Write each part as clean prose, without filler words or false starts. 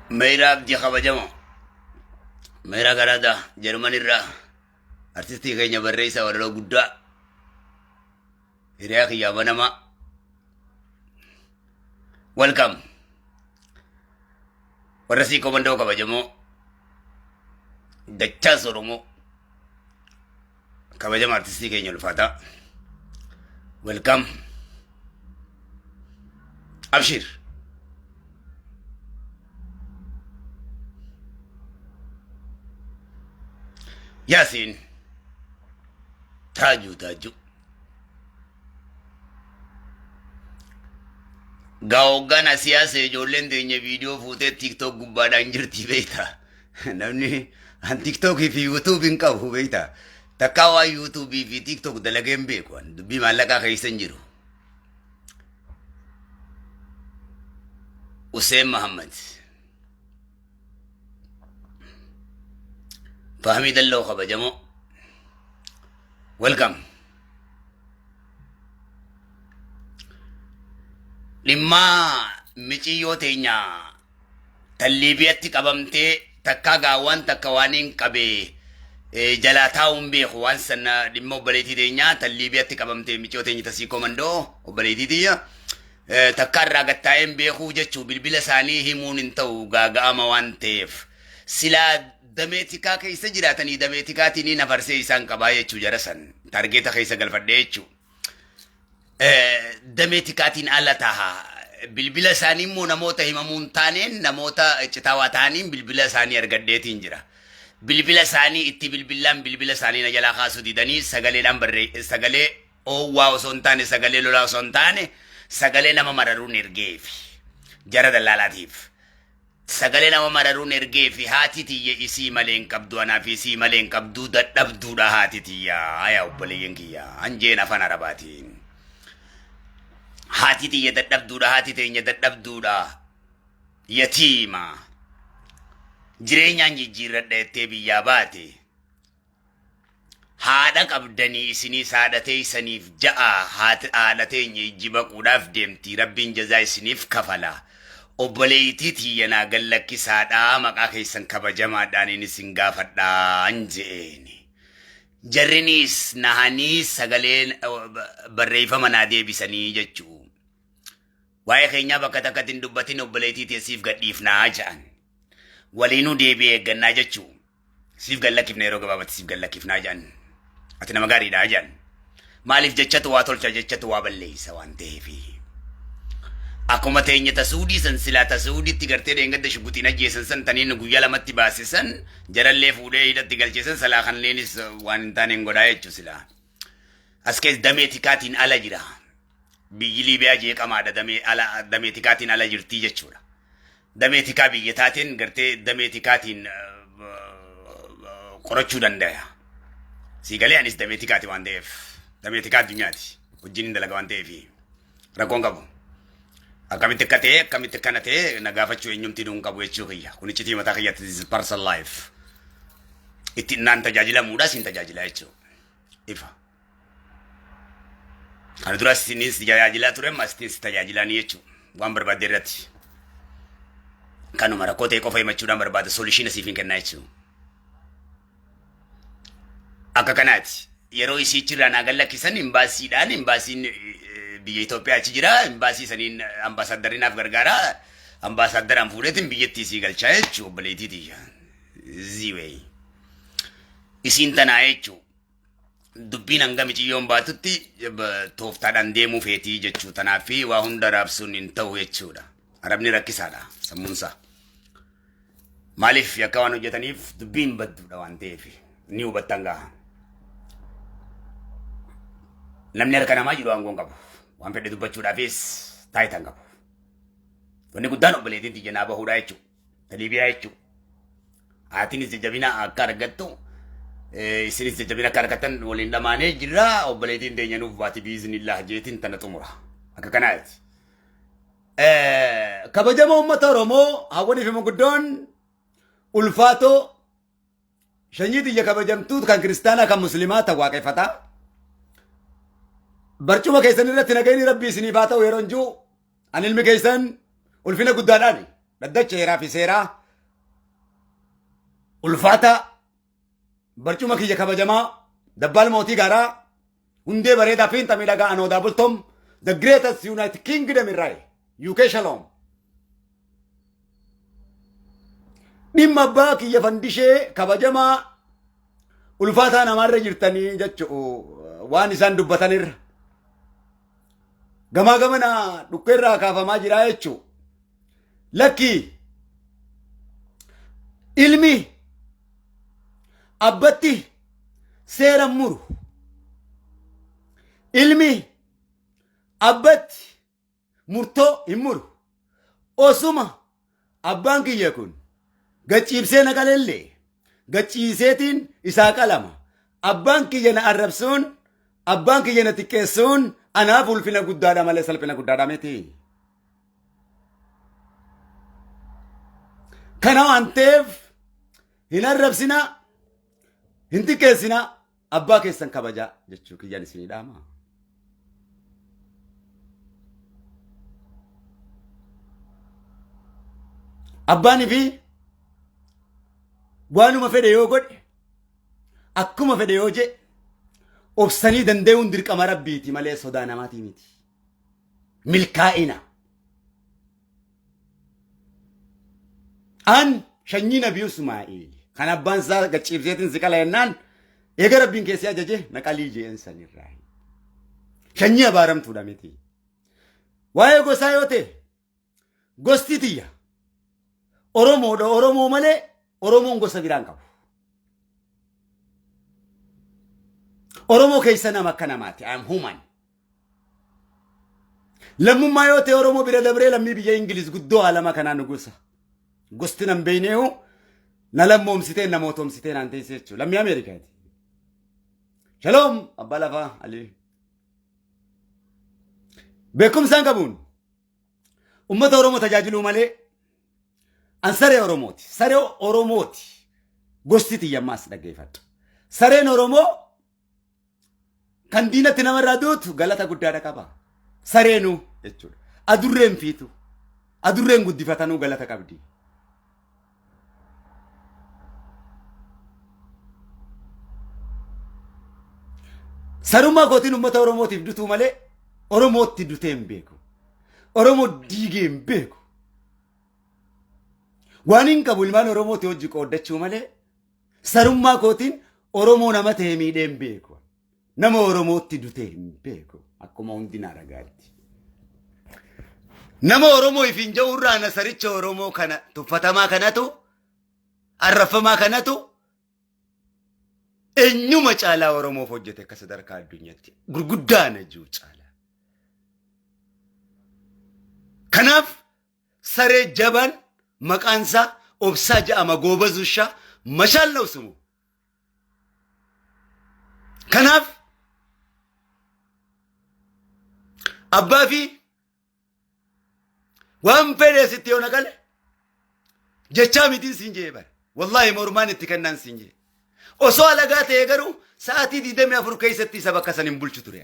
Meeraa Abdii kabajamoo. Meeraa Garaadaa Jarman irraa artistii keenya barreessaa walaloo guddaa hiriyaa kiyya amanamaa. Welcome. Warra sii komandoo kabajamoo dachaas Oromoo kabajama artistii keenya ulfaataa. Welcome. Abshir. Yaasiin. Taajuu taajuu. Gaa hoggana siyaasa ijoolleen teenya viidiyoo fuutee TikTok gubbaadhaan jirti beekta. Namni an TikTokii fi YouTube hin qabu beekta. Takkaa waan YouTube fi TikTok dalagee hin beeku. An dubbii maallaqaa keessa hin jiru. Hussein Mahammad. Fahmii Dalloo kabajamoo. Welcome. Dhimmaa miciyyoo teenya tan Liibiyatti qabamtee takkaa gaawwan takka waan hin qabe jalaa taa'uun beeku waan sana dhimma obboleettii teenyaa tan Liibiyatti qabamtee miciyyoo teenya tasii komandoo obboleettii tiyya takkaa irraa gattaa'een beekuu jechuu bilbila isaanii himuun hin ta'u gaaga'ama waan ta'eef silaa damee tikaa keessa jiraatanii damee tikaatiin nafarsee isaan qabaa jechuu jara san targeeta keessa galfadhee jechuu. Damee tikaatiin ala taha. Bilbila isaanii immoo namoota himamuu hin taaneen namoota citaawaa ta'aniin bilbila isaanii argadheetiin jira. Bilbila isaanii itti bilbilaan bilbila isaanii na jalaa kaasuu didanii sagaleedhaan barree sagalee oowwaa osoo hin taane sagalee lolaa osoo hin taane sagalee nama mararuun ergeefi jara dallaalaatiif. Sagalee nama mararuun ergeefi haati tiyya isii malee hin qabdu anaaf isii malee hin qabdu dadhabduudha haati tiyya yaa obboleeyyan kiyya anjeen afaan arabaatiin. Haati tiyya dadhabduudha haati teenya dadhabduudha yatiima jireenyaan jijjiirradha jettee biyyaa baate. Haadha qabdanii isiniis haadha teeysaniif ja'a haadha teenya ijji baquudhaaf deemti rabbiin jazaa isiniif kafala obboleeytii tiyya naa gallakkisaadha maqaa keessan kabajamaadhaaniin isin gaafadhaan je'eeni jarriniis nahanii sagalee barreeffama naa deebisanii jechuu waa'ee keenyaa bakka takkatti hin dubbatin obboleeytii tee siif gadhiifnaa ja'an waliinuu deebi'ee eeggannaa jechuu Siif gad lakkifna yeroo gabaabatti siif gad lakkifnaa jedhan. Ati nama gaariidha jedhan. Maaliif jechatu waa tolcha jechatu waa balleessa waan ta'eefi. Akkuma teenya tasuudii san silaa tasuuditti gartee dheengadda shuguxiin ajjeesan san taniin guyyaa lamatti baase san jarallee fuudhee hidhatti galchee san salaa kanneenis waan hin taane hin godhaa jechuu silaa. As keessa damee tikaatiin ala jira. Biyyi Liibiyaa jeeqamaadha damee ala damee tikaatiin ala jirtii jechuudha. Damee tikaa biyya taateen gartee damee tikaatiin qorachuu dandaya. Sii galee anis damee tikaati waan ta'eef damee tikaa addunyaati wajjin hin dalaga waan ta'eef rakkoon qabu. Akkamitti akka ta'e akkamitti akkana ta'e na gaafachuu eenyumti nuun qabu jechuu kiyya. Kun iccitii mataa kiyyaatti this is personal life. Itti naan tajaajilamuudhaas hin tajaajila jechuudha. Ifa. Kana duras isinis tajaajilaa ture amma asitti si tajaajilaanii jechuudha. Waan barbaadde irratti. Kanuma rakkoo ta'e qofa himachuudhaan barbaada solution siif hin kennaa jechuudha. Akka kanaati. Yeroo isii achirraa naa gallakkisan imbaasiidhaan imbaasiin biyya Itoophiyaa achi jira imbaasii saniin ambaasaaddarri naaf gargaara ambaasaaddaraan fuudheetiin biyyattii isii galchaa jechuudha obboleettii tiyya. Ziwee. Isiin tanaa jechuudha. Dubbiin hanga miciyyoon baatutti tooftaadhaan deemuu feetii jechuu tanaaf waa hunda raabsuun hin ta'u jechuudha. Arabni rakkisaadha sammuunsaa. Maaliif yakka waan hojjetaniif dubbiin badduudha waan ta'eef ni hubattan gaha. Namni harka namaa jiru aangoo hin qabu. Waan fedhe dubbachuudhaafis taayitaa hin qabu. Wanni guddaan obboleettiin tiyya naa bahuudha jechuudha. Ta Liibiyaa jechuudha. Haatiinis jajjabina akka argattu isinis jajjabina akka argattan waliin dhamaanee jirra. Obboleettiin teenya nuuf baati biiznillah jeetiin tana xumura. Akka kanaati. Kabajamoo uummata Oromoo hawwanii fi manguddoon ulfaatoo shanyii tiyya kabajamtuu kan kiristaanaa kan musliimaa ta'u waaqeffataa. Barcuma keessan irratti nagayni rabbii isiniif haa ta'u yeroo jiru ani ilmi keessan ulfina guddaadhaan dhaddacha heeraa fi seeraa Ulfaataa barcuma kiyya kabajamaa dabbaal mootii gaaraa hundee bareedaa fiinxa miidhagaa anoodaa bultom the greatest United Kingdom irraa UK Shalom. Dhimma abbaa kiyya fandishee kabajamaa ulfaataa namaarra jirtanii jechu'u waan isaan dubbatanirra. Gamaa gamana dhukkeerraa kaafamaa jiraa jechuu. Lakki ilmi abbatti seera muru. Ilmi abbatti murtoo hin muru. Osuma abbaan kiyya kun gachiibsee na qalellee gachiiseetiin isaa qalama. Abbaan kiyya na arrabsuun abbaan kiyya na xiqqeessuun anaaf ulfina guddaadha malee salphina guddaadha miti. Kana waan ta'eef hin arrabsinaa hin xiqqeessinaa abbaa keessan kabajaa jechuu kiyyaan isinii dhaama. Abbaan fi waanuma fedhe yoo godhe akkuma fedhe yoo jedhe obsanii danda'uun dirqama rabbiiti malee sodaa namaatii miti. Milkaa'ina. An shanyii nabii Ismaa'eel kan abbaan isaa gacciibseetiin si qala jennaan eega rabbiin keessi ajaje na qalii jeen sanirraa. Shanyii abaaramtuudha miti. Waa'ee gosaa yoo ta'e gosti tiyya Oromoodha Oromoo malee Oromoon gosa biraan qabu. Oromoo keessa nama akka namaati. I am human. Lammummaa yoo ta'e Oromoo bira dabree lammii biyya Ingiliz guddoo alama kanaa nugusa. Gosti nan beeyneehu na lammoomsitee na mootoomsitee naan teessee jechuudha. Lammii Ameerikaati. Shaloom abbaa lafaa Alii. Beekumsaan qabuun ummata Oromoo tajaajiluu malee an saree Oromooti. Saree Oromooti. Gosti tiyyammaas dhaggeeffadhu. Sareen Oromoo kan diinatti namarraa duutu galata guddaadha qaba. Sareenuu jechuudha. Adurreen fiitu. Adurreen guddifatanuu galata qabdi. Sarummaa kootiin uummata Oromootiif dutuu malee Oromootti dutee hin beeku. Oromoo diigee hin beeku. Waan hin qabu ilmaan Oromooti hojii qooddachuu malee Sarummaa kootiin Oromoo nama ta'e miidhee hin beeku. Nama Oromootti dutee hin beeku. Akkuma hundi na ragaatti. Nama Oromoo ifiin ja'urraa na saricha Oromoo kana tuffatamaa kanatu arraffamaa kanatu eenyuma caalaa Oromoof hojjete akka sadarkaa addunyaatti gurguddaa na jiru caalaa. Kanaaf Saree jabaan maqaan isaa Obsaa ja'ama goobaz ushaa mashaal ነው ስሙ። Kanaaf abbaa fi waan fedhe sitti yoo naqale jechaa mitiin siin jee bara. Wallaahi mormaan itti kennaan siin jee. Osoo alagaa ta'e garuu sa'aatii 24 keessatti isa bakka san hin bulchu ture.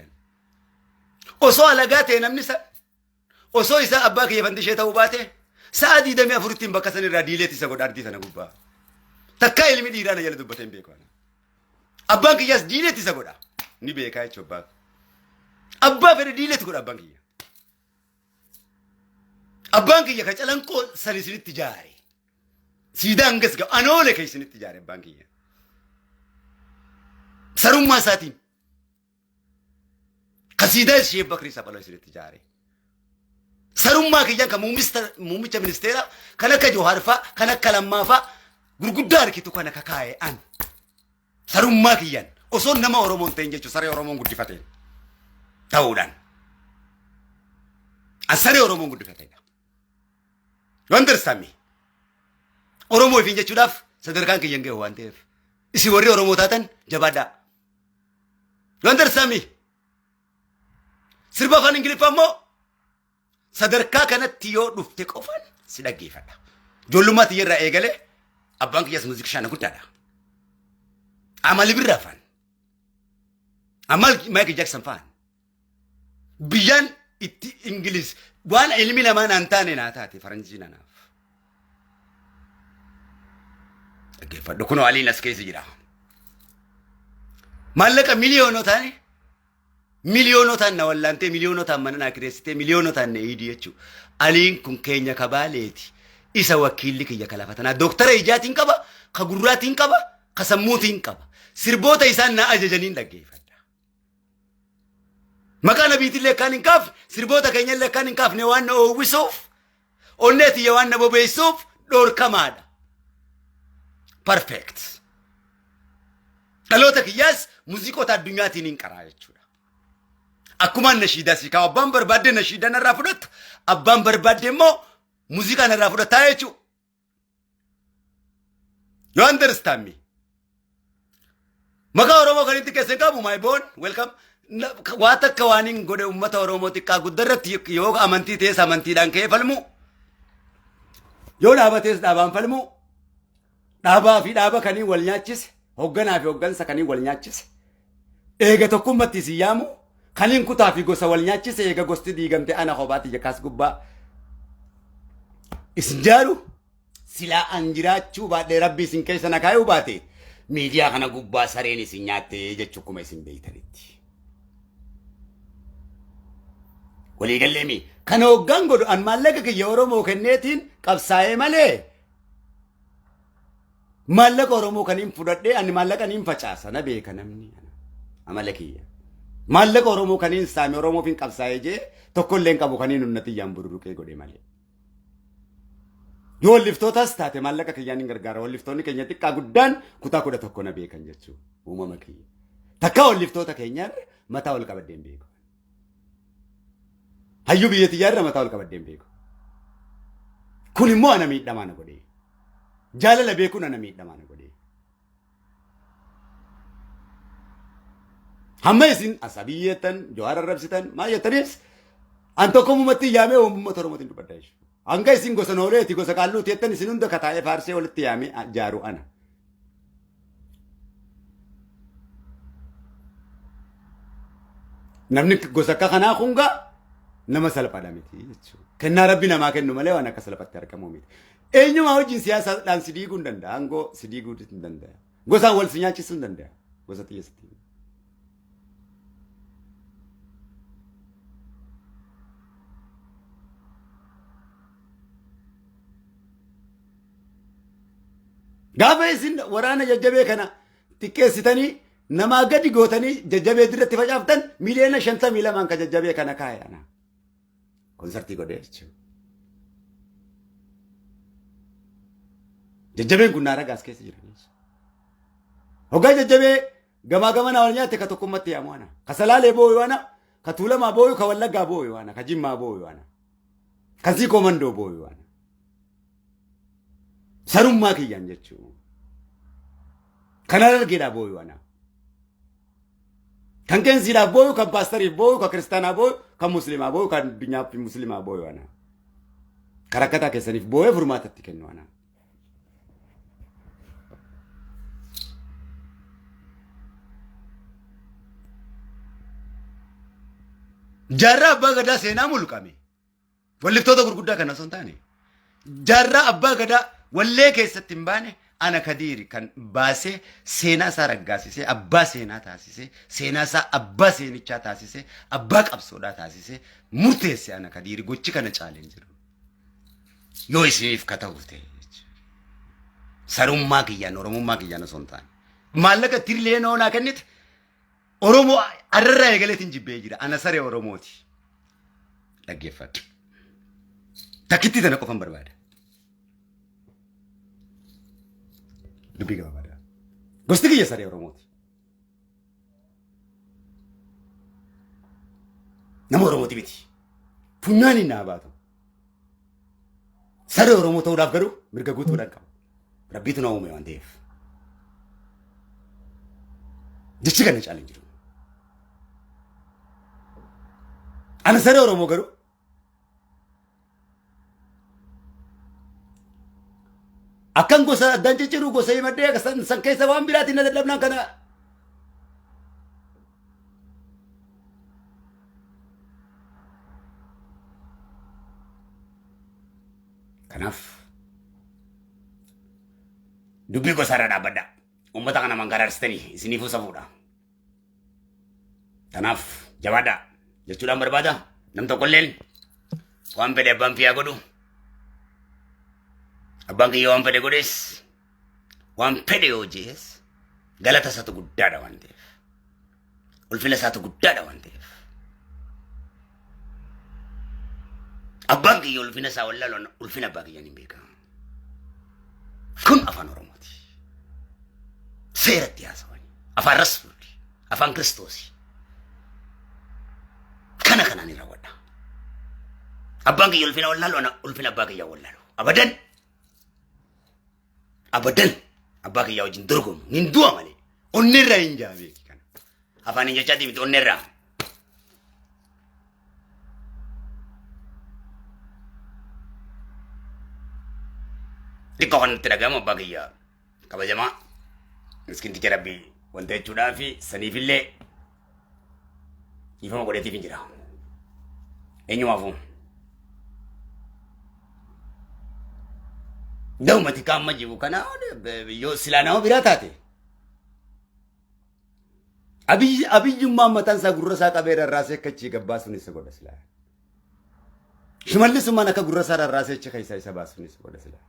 Osoo alagaa ta'e namni san Osoo isaa abbaa kiyya fandishee ta'uu baate sa'a 24ttiin bakka san irraa diileetti isa godha ardii sana gubbaa. Takkaa ilmi dhiiraa na jala dubbatee hin beeku. ana. Abbaan kiyyaas diileetti isa godha. Ni beekaa jechuudha abbaa. Abbaa fedhe diileetti godha abbaan kiyya. Abbaan kiyya ka calanqoo san isinitti jaare. Siidaa hangas ga'a anoole ka isinitti jaare abbaan kiyya. Sarummaa isaatiin. Kasiidaa ishee Bakrii Saphaloo isinitti ijaare. Sarummaa kiyyaan kan muummicha ministeeraa kan akka Johaar faa kan akka Lammaa faa gurguddaa harkitu kana kakaa'e an. Sarummaa kiyyaan osoo nama Oromoon ta'in jechuun saree Oromoon guddifateen ta'uudhaan. An saree Oromoon guddifateedha. You understand me? Oromoo ifiin jechuudhaaf sadarkaan kiyyan gahu waan ta'eef. Isin warri Oromoo taatan jabaadhaa. You understand me? Sirba afaan Ingiliffaa immoo sadarkaa kanatti yoo dhufte qofaan si dhaggeeffadha. Ijoollummaa tiyya irraa eegalee abbaan kiyyaas muuziqishaana guddaadha. Amali birraa afaan. Amal Michael Jackson faan. Biyyaan itti Ingiliz waan ilmi namaa naan taane naa taate faranjii nanaaf. Dhaggeeffadhu kunoo Aliin as keessa jira. Maallaqa miliyoonotaan miliyoonotaan na wallaantee miliyoonotaan mana naa kireessitee miliyoonotaan na iidii jechuudha. Aliin kun keenya kabaaleeti. Isa wakiilli kiyya ka lafa tanaa. Dooktara ijaatiin qaba, ka gurraatiin qaba, ka sammuutiin qaba. Sirboota isaan na ajajaniin dhaggeeffadha. Maqaa nabiitillee akkaan hin kaafne, sirboota keenyallee akkaan hin kaafne waan na oowwisuuf, onnee tiyya waan na bobeessuuf dhoorkamaadha. Perfect. Dhaloota kiyyaas muuziqoota addunyaatiin hin qaraa jechuudha. Akkumaan nashiidaa sii kaa'u abbaan barbaadde nashiidaa narraa fudhatta, abbaan barbaadde immoo muuziqaa narraa fudhataa jechuudha. You understand me? Maqaa Oromoo kan itti keessa hin qabu my bone welcome. Waa takka waan hin godhe uummata Oromoo xiqqaa guddarratti yoo amantii ta'es amantiidhaan ka'ee falmu. Yoo dhaaba ta'es dhaabaan falmu. Dhaabaa fi dhaaba kaniin wal nyaachise. Hoogganaa fi hooggansa kaniin wal nyaachise. Eega tokkummatti isin yaamu. Kaniin kutaa fi gosa wal nyaachise eega gosti diigamte ana kophaatti jakaas gubbaa. Isin jaaru silaa an jiraachuu baadhee rabbi isin keessa na kaayuu baate miidiyaa kana gubbaa sareen isin nyaatte jechuu akkuma isin beeytanitti. Waliigallee mi? Kan hoggaan godhu an maallaqa kiyya Oromoo kenneetiin qabsaa'ee malee maallaqa Oromoo kan hin fudhadhee ani maallaqa niin facaasa na beeka namni amala kiyya. Maallaqa Oromoo kan hin saame Oromoof hin qabsaa'ee jee tokkollee hin qabu kan hin humna tiyyaan bururuqee godhe malee. Yoo walliftootas taate maallaqa kiyyaan hin gargaara. Walliftoonni keenya xiqqaa guddaan kutaa 11 na beekan jechuudha. Uumama kiyya. Takka walliftoota keenyaarra mataa ol qabadhee hin beeku. Hayyuu biyya tiyyaarra mataa ol qabadhee hin beeku. Kun immoo ana miidhamaa na godhee. Jaalala beekuun ana miidhamaa na godhee. Hamma isin asabii jettan, Jawaar arrabsitan, maal jettanis an tokkommumatti yaamee uummata Oromootiin dubbadha jechuudha. Hanga isin gosa nooleeti, gosa qaalluuti jettan isin hunda kataa'ee faarsee walitti yaamee jaaru ana. Namni gosa akka kanaa kun gaa nama salphaadha miti jechuudha. Kennaa rabbi namaa kennu malee waan akka salphatti argamu miti. Eenyumaa wajjin siyaasaadhaan si diiguu hin danda'a. Aangoo si diiguu hin danda'a. Gosaan wal si nyaachisuu hin danda'a. Gosa xiyya sitti. Gaafa isin waraana jajjabee kana xiqqeessitanii namaa gadi gootanii jajjabee dirratti facaaftan miliyoona 52n ka jajjabee kana kaa'e ana. Konsartii godhee jechuudha. Jajjabeen kun naara gaas keessa jiran. Hoggaa jajjabee gamaa gamanaa wal nyaatte ka tokkummatti yaamu ana. Ka Salaalee booyu ana. Ka Tuulamaa booyu, ka Wallaggaa booyu ana. Ka Jimmaa booyu ana. Ka Siikoo Mandoo booyu ana. Sarummaa kiyyaan jechuudha. Kan Harargeedhaa booyu ana. Kan qeensiidhaaf booyu, kan paastariif booyu, kan kiristaanaa booyu, kan musliimaa booyu, kan addunyaa fi musliimaa booyu ana. Kan rakkataa keessaniif booyee furmaatatti kennu ana. Jaarraa abbaa gadaa seenaa mulqame. Walliftoota gurguddaa kana osoo hin taane jaarraa abbaa gadaa wallee keessatti hin baane ana Kadiiri kan baasee seenaa isaa raggaasisee abbaa seenaa taasisee seenaa isaa abbaa seenichaa taasisee abbaa qabsoodhaa taasisee murteesse ana Kadiiri gochi kana caalee hin jiru. Yoo isiniif ka ta'u ta'e sarummaa kiyyaan oromummaa kiyyaan osoo hin taane maallaqa tiriliyoona onaa kennite Oromoo arrarraa eegaleetiin jibbee jira. Ana saree Oromooti. Dhaggeeffadhu. Takkittii tana qofan barbaada. Dubbii gabaabaadha. Gosti kiyya saree Oromooti. Nama Oromooti miti. Funyaaniin naa baatu. Saree Oromoo ta'uudhaaf garuu mirga guutuudhaan qaba. Rabbiitu na uume waan ta'eef. Jechi kana caalee hin jiru. Ana saree Oromoo garuu akkan gosa addaan cicciru gosa himadhee san keessa waan biraatiin na dadhabnaan kana Kanaaf Dubbii gosaarra dhaabbadha. Uummata kana mankaraarsitanii isiniifuu safuudha. Kanaaf jabaadhaa jechuudhaan barbaada. Nam tokkolleen waan fedhe abbaan fiyyaa godhu. Abbaan kiyya waan fedhe godhes waan fedhe yoo jees galata isaatu guddaadha waan ta'eef. Ulfina isaatu guddaadha waan ta'eef. Abbaan kiyya ulfina isaa wallaalu ulfina abbaa kiyyaan hin beeka. Kun afaan Oromooti. Seeratti haasawani. Afaan Rasuulli. Afaan Kiristoosi. Kana kanaan hin raawwadha. Abbaan kiyya ulfina wallaalu ana ulfina abbaa kiyyaa wallaalu. Abadan. Abadan. Abbaa kiyyaa wajjin dorgomu. Nin du'a malee. Onneerraa hin jaa beeki kana. Afaan hin jechaatii miti onneerraa. Xiqqoo kan nutti dhaga'amu abbaa kiyya kabajamaa miskinticha rabbii wanta jechuudhaa fi saniifillee dhiifama godheetiif hin jira. Eenyumaafuu. Da'umati kaamma jiru kana yoo silaa nama biraa taate. Abiyyi abiyyummaan mataan isaa gurra isaa qabee rarraasee akka achii gabbaasuun isa godha silaa. Shimallisummaan akka gurra isaa rarraasee achi keessaa isa baasuun isa godha silaa.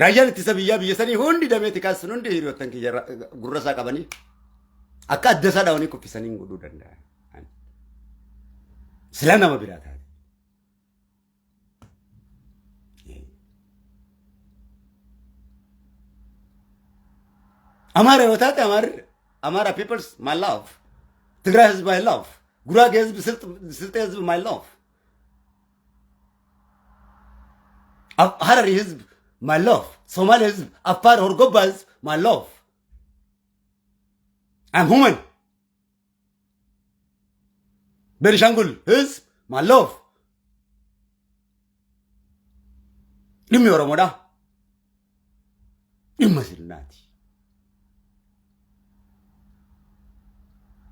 Raayyaan ittisa biyyaa biyya sanii hundi damee tikaas sun hundi hiriyoottan kiyya gurra isaa qabanii akka adda isaa dhawanii kuffisanii hin godhuu danda'an. Silaa nama biraa taate. Amaara yoo taate Amaarri Amaara peoples my love. Tigraay ህዝብ my love. ጉራጌ ህዝብ ስልጤ ህዝብ my love. ሀረሪ ህዝብ my love. ሶማሌ ህዝብ፣ አፋር፣ ሆርጎባ ህዝብ my love. I'm human. Benishangul ህዝብ my love. Dhimmi Oromoodha. Dhimma sirnaati.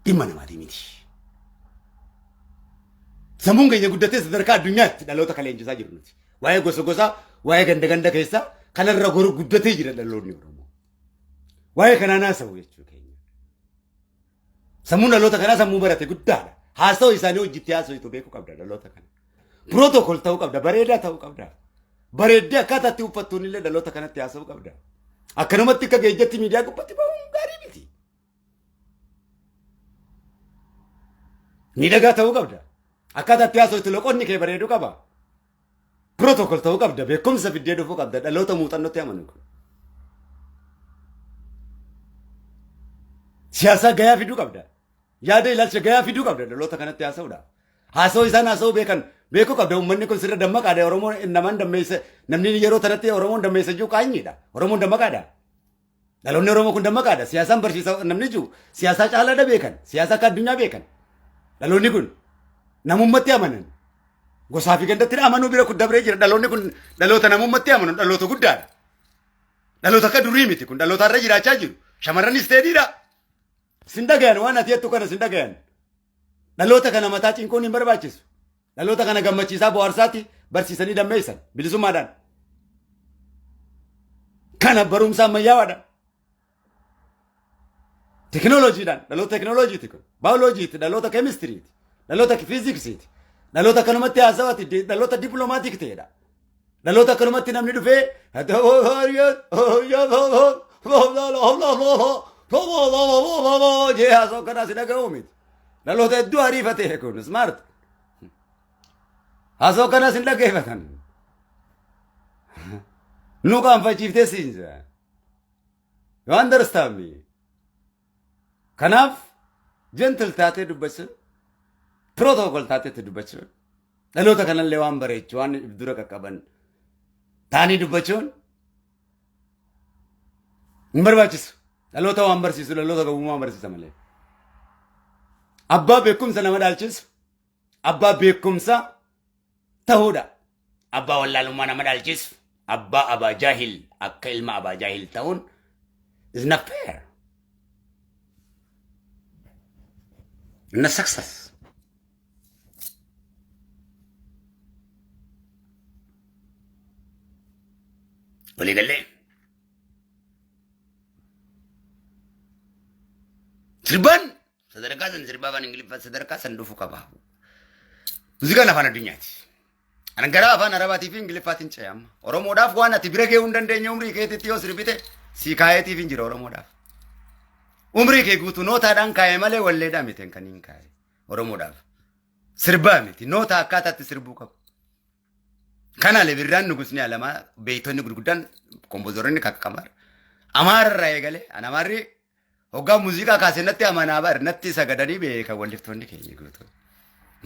Dhimma namaatii miti. Sammuun keenya guddatee sadarkaa addunyaatti dhaloota kan leenjisaa jiru nuti. Waa'ee gosa gosaa, waa'ee ganda ganda keessaa kanarra goru guddatee jira dhaloonni Oromoo. Waa'ee kanaa naasa'u jechuu keenya. Sammuun dhaloota kanaa sammuu barate guddaadha. Haasa'u isaanii hojiitti haasa'u beekuu qabda dhaloota kana. Protocol ta'uu qabda, bareedaa ta'uu qabda. Bareeddee akkaataa itti uffattuun illee dhaloota kanatti haasa'uu qabda. Akkanumatti akka geejjatti miidiyaa gubbatti bahuun gaarii miti. Miidhagaa ta'uu qabda. Akkaataa itti haasa'u loqonni kee bareeduu qaba. Protocol ta'uu qabda. Beekumsa fiddee dhufuu qabda. Dhaloota muuxannootti amanu kun. Siyaasaa gayaa fiduu qabda. Yaada ilaalcha gayaa fiduu qabda dhaloota kanatti haasa'uudha. Haasa'uu isaan haasa'uu beekan beekuu qabda. Uummanni kun sirra dammaqaadha. Oromoon namaan dammeessa namni yeroo tanatti Oromoon dammeessa jiru qaanyiidha. Oromoon dammaqaadha. Dhaloonni Oromoo kun dammaqaadha. Siyaasaan barsiisa namni jiru siyaasaa caalaadha beekan. Siyaasa akka addunyaa beekan. Dhaloonni kun namummatti amanan. Gosaa fi gandatti amanuu bira kun dabree jira. Dhaloonni kun dhaloota namummatti amanu dhaloota guddaadha. Dhaloota akka durii miti kun dhaloota irra jiraachaa jiru. Shamarranis teediidha. Sin dhagayan waan ati jettu kana sin dhagayan. Dhaloota kana mataa cinquun hin barbaachisu. Dhaloota kana gammachiisaa bohaarsaatti barsiisanii dammeessan bilisummaadhaan. Kana barumsa ammayyaawaadha. Tekinooloojiidhaan dhaloota tekinooloojiiti kun. Baayoloojiiti dhaloota keemistiriiti. Dhaloota fiiziksiiti. Dhaloota akkanumatti haasawaati dhaloota dippiloomaatiik ta'edha. Dhaloota akkanumatti namni dhufee jee haasa'u akkanaa si dhaga'uu miti. Dhaloota hedduu ariifatee kun smart. Haasa'u akkanaa sin dhaggeeffatan. Nu qaanfachiiftee siin jira. You understand me? Kanaaf gentle taatee dubbachuun protocol taateetti dubbachuun dhaloota kanallee waan bareechu waan dura qaqqaban taanii dubbachuun hin barbaachisu. Dhaloota waan barsiisu dhaloota gabummaa barsiisa malee. Abbaa beekumsa nama dhaalchisu abbaa beekumsa ta'uudha. Abbaa wallaalummaa nama dhaalchisu abbaa abaa jaahil akka ilma abaa jaahil ta'uun is not fair. Not success. Waliigallee. Sirbaan sadarkaa san sirbaa afaan Ingiliffaa sadarkaa san dhufu qaba. Muuziqaan afaan addunyaati. Ani gara afaan Arabaatii fi Ingiliffaatiin ce'e amma. Oromoodhaaf waan ati bira gahuu hin dandeenye umrii keetitti yoo sirbite sii kaayeetiif hin jira Oromoodhaaf. Umrii kee guutuu nootaadhaan kaa'e malee walleedhaa miti kan hin kaa'e Oromoodhaaf. Sirbaa miti nootaa akkaataatti sirbuu qabu. Kana Birraan nugusni alamaa beeytonni gurguddaan kompoozoroonni kakkamar. Amaararraa eegale an amaarri hoggaa muuziqaa kaase natti amanaa bar natti sagadanii beekan walliftoonni keenya guutuu.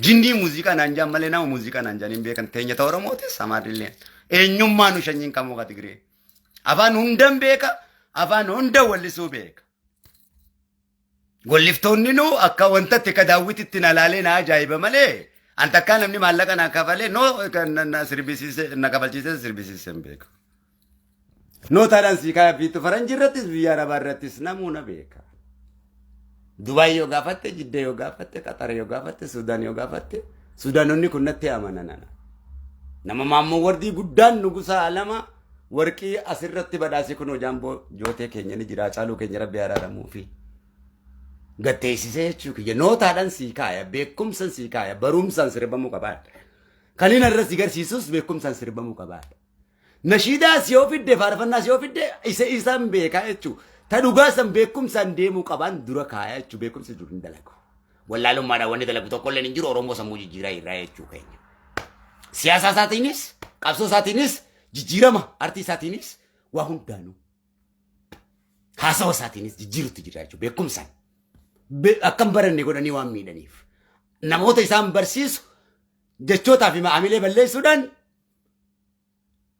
Jinnii muuziqaa naan jaan malee nama muuziqaa naan jaan hin beekan teenya ta Oromootis Amaarrillee. Eenyummaa nu shanyiin kamuu ka Tigree. Afaan hundan beeka afaan hunda wallisuu beeka. Walliftoonni nu akka wantatti akka daawwititti na laalee na ajaa'iba malee an takkaa namni maallaqa na kafalee no na sirbisiise na kafalchiisee sirbisiise hin beeku. Nootaadhaan sii kaaya fiitu faranjii irrattis biyya arabaa irrattis namuu na beeka. Dubaay yoo gaafatte, Jidda yoo gaafatte, Qaxar yoo gaafatte, Suudaan yoo gaafatte, Suudaanonni kun natti amanan ana. Nama maammoo wardii guddaan nugusa alama warqii asirratti badhaase kunoo jaamboo jootee keenya ni jira caaluu keenya rabbi araaramuu fi gatteessisee jechuu kiyya nootaadhaan sii kaaya beekumsan sii kaaya barumsaan sirbamuu qabaadha. Kan inni irra si garsiisus beekumsaan sirbamuu qabaadha. Nashiidaas yoo fidde faarfannaas yoo fidde isa isaan beekaa jechuu ta dhugaa san beekumsaan deemuu qabaan dura kaaya jechuu beekumsi dur hin dalagu. Wallaalummaadhaan wanni dalagu tokkolleen hin jiru Oromoo sammuu jijjiiraa irraa jechuu keenya. Siyaasa isaatiinis qabsoo isaatiinis jijjiirama artii isaatiinis waa hundaanuu haasawa isaatiinis jijjiirutti jira jechuudha beekumsaan. Akka hin baranne godhanii waan miidhaniif. Namoota isaan barsiisu jechootaa fi maamilee balleessuudhaan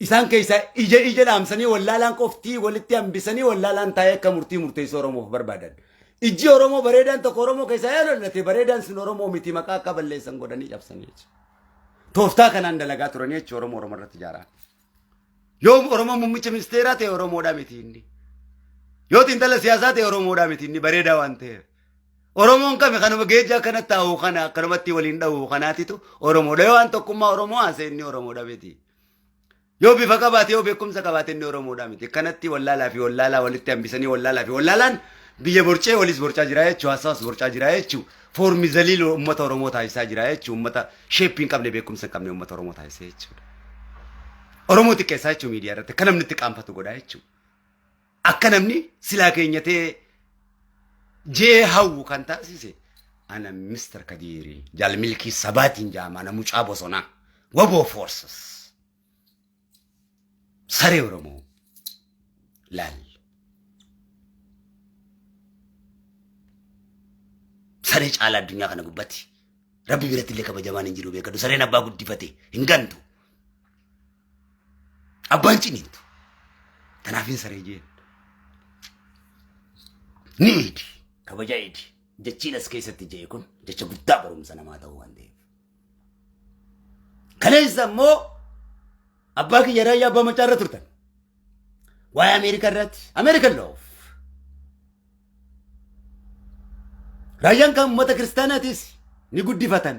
isaan keessaa ija ija dhaamsanii wallaalaan qoftii walitti hambisanii wallaalaan taa'ee akka murtii murteessuu Oromoof barbaadan. Ijji Oromoo bareedaan tokko Oromoo keessaa yoo lallate bareedaan sun Oromoo miti maqaa akka balleessan godhanii cabsanii jechuudha. Tooftaa kanaan dalagaa turanii jechuudha Oromoo Oromoo irratti ijaaraa. Yoo Oromoo muummicha ministeeraa ta'e Oromoodhaa miti inni. Yoo xiinxala siyaasaa ta'e Oromoodhaa miti inni bareedaa waan ta'eef. Oromoon kami kanuma geejja akkana taa'u kana akkanumatti waliin dha'u kanaatitu Oromoodha. Yoo waan tokkummaa Oromoo haasa'e inni Oromoodha miti. Yoo bifa qabaate yoo beekumsa qabaate inni Oromoodha miti. Kanatti wallaalaa fi wallaalaa walitti hambisanii wallaalaa fi wallaalaan biyya borcee walis borcaa jira jechuu haasawas borcaa jira jechuu foormi zaliil uummata Oromoo taasisaa jira jechuu uummata sheeppii hin qabne beekumsa hin qabne uummata Oromoo taasisee jechuudha. Oromoo xiqqeessaa jechuu miidiyaa irratti akka namni itti qaanfatu godhaa jechuudha. Akka namni silaa keenyatee jee hawwu kan taasise ana Mr. Kadiiri jaal milkii sabaatiin jaama ana mucaa bosonaa waboo forces saree Oromoo laal. Saree caalaa addunyaa kana gubbatti rabbi biratti illee kabajamaan hin jiru beekadhu sareen abbaa guddifate hin gantu. Abbaan ciniintu. Kanaaf hin saree jeen. Ni eedi. Kabaja eedi. Jechiin as keessatti jee kun jecha guddaa barumsa namaa ta'uu waan ta'eef. Kaleessa immoo abbaa kiyya raayyaa abbaa macaa irra turtan. Waa'ee Ameerikaa irratti Ameerikan loof. Raayyaan kan uummata kiristaanaatis ni guddifatan.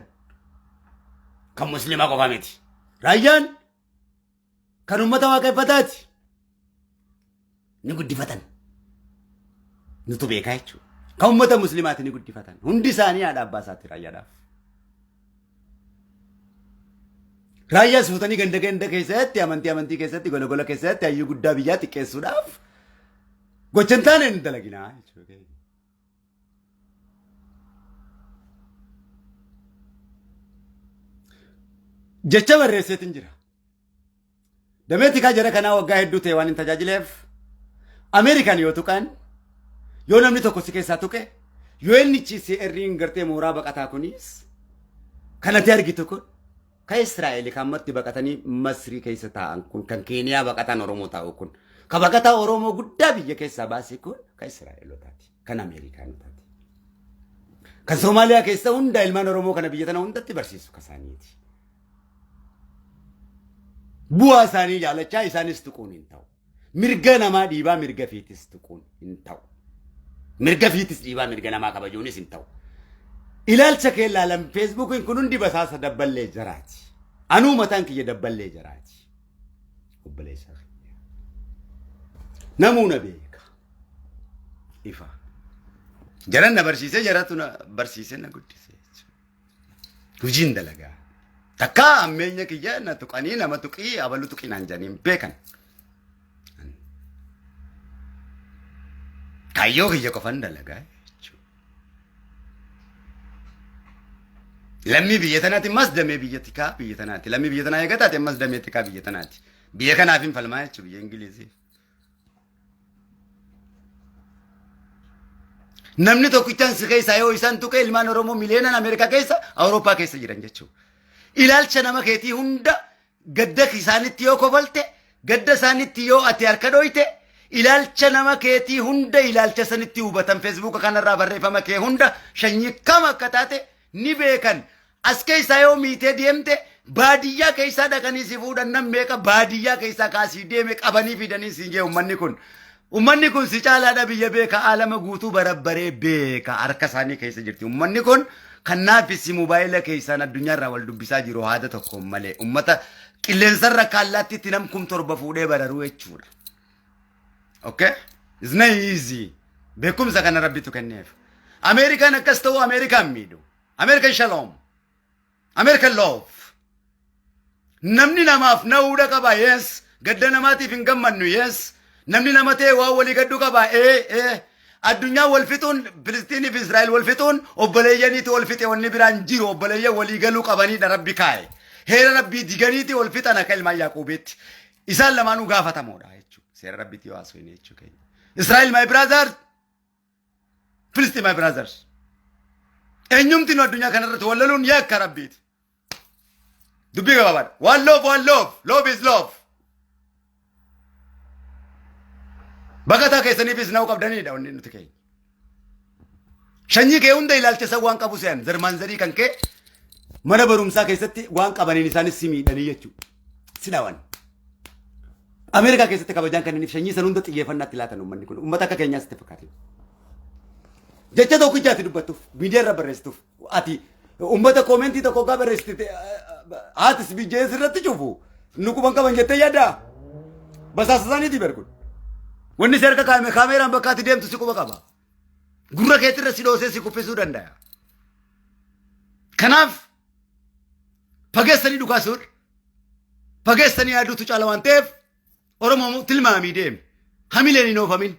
Kan musliimaa qofa miti. Raayyaan kan uummata waaqeffataati. Ni guddifatan. Nutu beekaa jechuudha. Kan uummata musliimaati ni guddifatan. Hundi isaanii haadha abbaa isaati raayyaadhaaf. Raayyaa suutanii ganda ganda keessatti amantii amantii keessatti gola gola keessatti hayyuu guddaa biyyaa xiqqeessuudhaaf gocha hin taane hin dalaginaa jechuudha. Jecha barreesseetiin jira. Damee tikaa jara kanaa waggaa hedduu ta'e waan hin tajaajileef Ameerikaan yoo tuqan yoo namni tokko si keessaa tuqe yoo inni CCR'n gartee mooraa baqataa kunis kanatti argitu kun kan Israa'el kan ammatti baqatanii Masrii keessa taa'an kun kan Keeniyaa baqataan Oromoo taa'u kun kan baqataa Oromoo guddaa biyya keessaa baase kun kan Israa'elotaati kan Ameerikaanotaati. Kan Soomaaliyaa keessa hunda ilmaan Oromoo kana biyya tana hundatti barsiisu kasaaniiti. Bu'aa isaanii jaalachaa isaanis tuquun hin ta'u. Mirga namaa dhiibaa mirga fiitis tuquun hin ta'u. Mirga fiitis dhiibaa mirga namaa kabajuunis hin ta'u. Ilaalcha kee ilaalan feesbuukiin kun hundi basaasa dabballee jaraati. Anuu mataan kiyya dabballee jaraati. Obboleessa kiyya. Namuu na beeka. Ifa. Jaran na barsiisee jaratu na barsiisee na guddise. Hojiin dalagaa. Takkaa hammeenya kiyya na tuqanii nama tuqii abalu tuqii naan jedhanii hin beekan. Kaayyoo kiyya qofan dalagaa jechuudha. Lammii biyya tanaati ammas damee biyya tikaa biyya tanaati. Lammii biyya tanaa eega taate ammas damee tikaa biyya tanaati. Biyya kanaaf hin falmaa jechuudha biyya Ingilizii. Namni tokkichaan si keessaa yoo isaan tuqe ilmaan Oromoo miliyoonaan Ameerikaa keessa Awurooppaa keessa jiran jechuudha. Ilaalcha nama keetii hunda gadda isaanitti yoo kofalte gadda isaanitti yoo ati harka dhoyte ilaalcha nama keetii hunda ilaalcha sanitti hubatan feesbuuka kanarraa barreeffama kee hunda shanyii kam akka taate ni beekan. As keessaa yoo miitee deemte baadiyyaa keessaa dhaqanii si fuudhan nam meeqa baadiyyaa keessaa kaasii deeme qabanii fidanii siin jee ummanni kun. Ummanni kun si caalaadha biyya beeka aalama guutuu barabbaree beeka harka isaanii keessa jirti. Ummanni kun kan naafisi mobaayila keessaan addunyaarraa wal dubbisaa jiru haada tokkoon malee ummata qilleensarra kaallaattitti nam 7,000 fuudhee bararuu jechuudha. Okay? It's not easy. Beekumsa kana rabbitu kenneef. Ameerikaan akkas ta'u Ameerikaan miidhu. American shalom. American love. Namni namaaf na'uudha qaba. Yes. Gadda namaatiif hin gammannu. Yes. Namni nama ta'e waan walii gaddu qaba. Ee ee. Addunyaa wal fixuun Filistiinii fi Israa'el wal fixuun obboleeyyaniitu wal fixe wanni biraan jiru obboleeyyan walii galuu qabaniidha rabbi kaa'e. Heera rabbii diganiiti wal fixan akka ilmaan Yaaquubiitti. Isaan lamaanuu gaafatamoodha jechuudha. Seera rabbiitti yoo haasofne jechuu keenya. Israa'el my brothers. Filistiin my brothers. Eenyumti nu addunyaa kanarratti wal loluun yakka rabbiiti. Dubbii gabaabaadha. One love, one love. Love is love. Baqataa keessaniifis na'uu qabdanidha wanni nuti keenya. Shanyii kee hunda ilaalcha isa waan qabu se'an zarmaan zarii kan kee mana barumsaa keessatti waan qabaniin isaanis si miidhanii jechuudha. Si dhawan. Ameerikaa keessatti kabajaan kanneniif shanyii san hunda xiyyeeffannaatti laatan uummanni kun uummata akka keenyaas itti fakkaate. Jecha tokkicha ati dubbattuuf miidiyaa irra barreessituuf ati uummata koomentii tokko gaa barreessite haatis bijjee sirratti cufu nu quban qaban jettee yaaddaa basaasa isaaniiti bar kun. Wanni si harka kaa'ame kaameeraan bakka ati deemtu si quba qaba. Gurra keetirra si dhoosee si kuffisuu danda'a. Kanaaf fageessanii dhukaasuudha. Fageessanii yaaduutu caala waan ta'eef Oromoo tilmaamii deemi. Hamileen hin oofamin.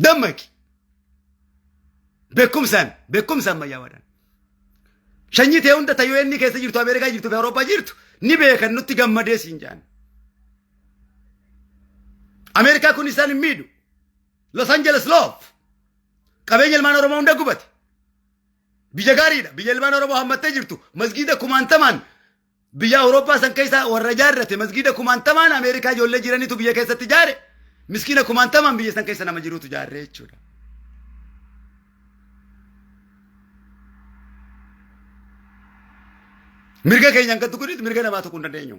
Dammaqi. Beekumsaan beekumsa ammayyaawaadhaan. Shanyii ta'e hunda ta'uu inni keessa jirtu Ameerikaa jirtu fi Awurooppaa jirtu ni beekan nutti gammadee siin jaan. Ameerikaa kun isaan hin miidhu. Los Angeles love. Qabeenya ilmaan Oromoo hunda gubate. Biyya gaariidha. Biyya ilmaan Oromoo hammattee jirtu. Masgiida kumaantamaan biyya Awurooppaa san keessa warra ijaarrate masgiida kumaantamaan Ameerikaa ijoollee jiranitu biyya keessatti ijaare. Miskiina kumaantamaan biyya san keessa nama jirutu ijaarre jechuudha. Mirga keenya hin tuqunitti mirga namaa tuquu hin dandeenyu.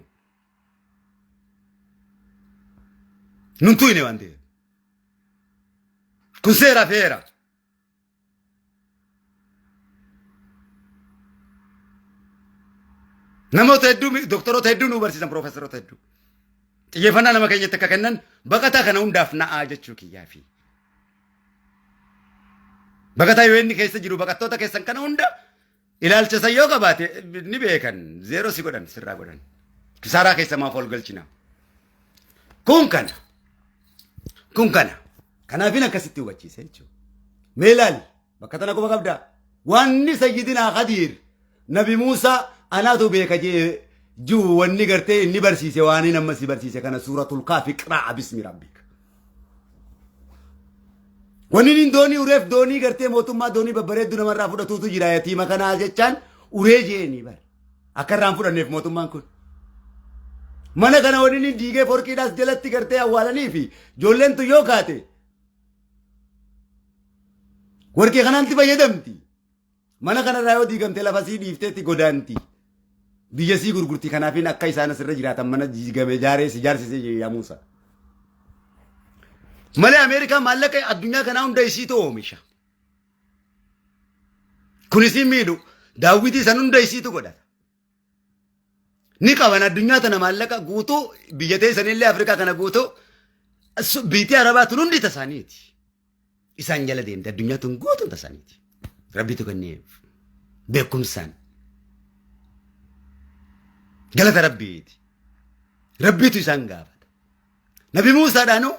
Nun tuyne waan ta'eef. Kun seera feera. Namoota hedduu doktoroota hedduu nu barsiisan piroofesaroota hedduu. Xiyyeeffannaa nama keenyatti akka kennan baqataa kana hundaaf na'aa jechuu kiyyaafi. Baqataa yoo inni keessa jiru baqattoota keessan kana hunda ilaalcha san yoo qabaate ni beekan zeeroo si godhan sirraa godhan. Kisaaraa keessa maaf ol galchina. Kun kana. Kun kana. Kanaafin akkasitti hubachiise jechuudha. Mee ilaali bakka tana quba qabdaa. Wanni sayyidinaa Khadiir Nabi Muusaa anaatu beeka jee jiru wanni gartee inni barsiise waan inni amma si barsiise kana suuratul kaafi qiraa'a bismi rabbik. Wanni inni doonii ureef doonii gartee mootummaa doonii babbareedduu namarraa fudhatuutu jira yatiima kanaa jechaan uree jeeni bara. Akka irraa hin fudhanneef mootummaan kun. Mana kana wanni inni diigee forqiidhaas jalatti gartee awwaalanii fi ijoolleen tun yoo kaate warqii kanaatti fayyadamti. Mana kanarraa yoo diigamte lafa sii dhiifteetti godaanti. Biyya sii gurgurti kanaafin akka isaan asirra jiraatan mana diigame ijaaree si ijaarsisee yaa Muusaa. Malee Ameerikaan maallaqa addunyaa kanaa hunda isiitu oomisha. Kun isiin miidhu daawwitii san hunda isiitu godhata. Ni qaban addunyaa tana maallaqa guutuu biyya teessanillee Afrikaa kana guutuu biyyi Arabaa tun hundi tasaaniiti. Isaan jala deemte addunyaa tun guutuun tasaaniiti. Rabbitu kenneef beekumsaan. Galata Rabbiiti. Rabbiitu isaan gaafata. Nabi Muusaadhaanuu